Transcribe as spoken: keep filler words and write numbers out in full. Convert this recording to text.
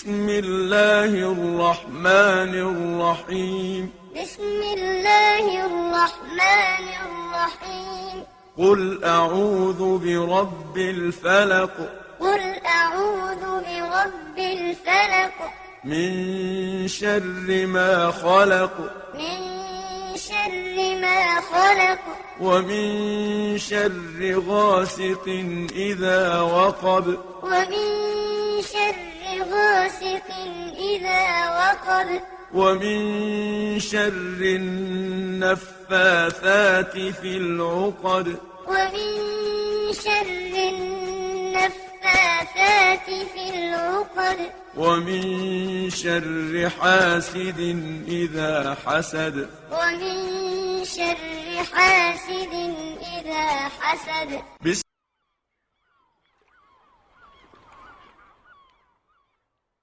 بسم الله الرحمن الرحيم. بسم الله الرحمن الرحيم. قل أعوذ برب الفلق. قل أعوذ برب الفلق. من شر ما خلق. من شر ما خلق. ومن شر غاسق إذا وقب. ومن شر غاسق إذا وقب. ومن شر النفاثات في العقد. ومن شر النفاثات في العقد. ومن شر حاسد إذا حسد. ومن شر حاسد إذا حسد.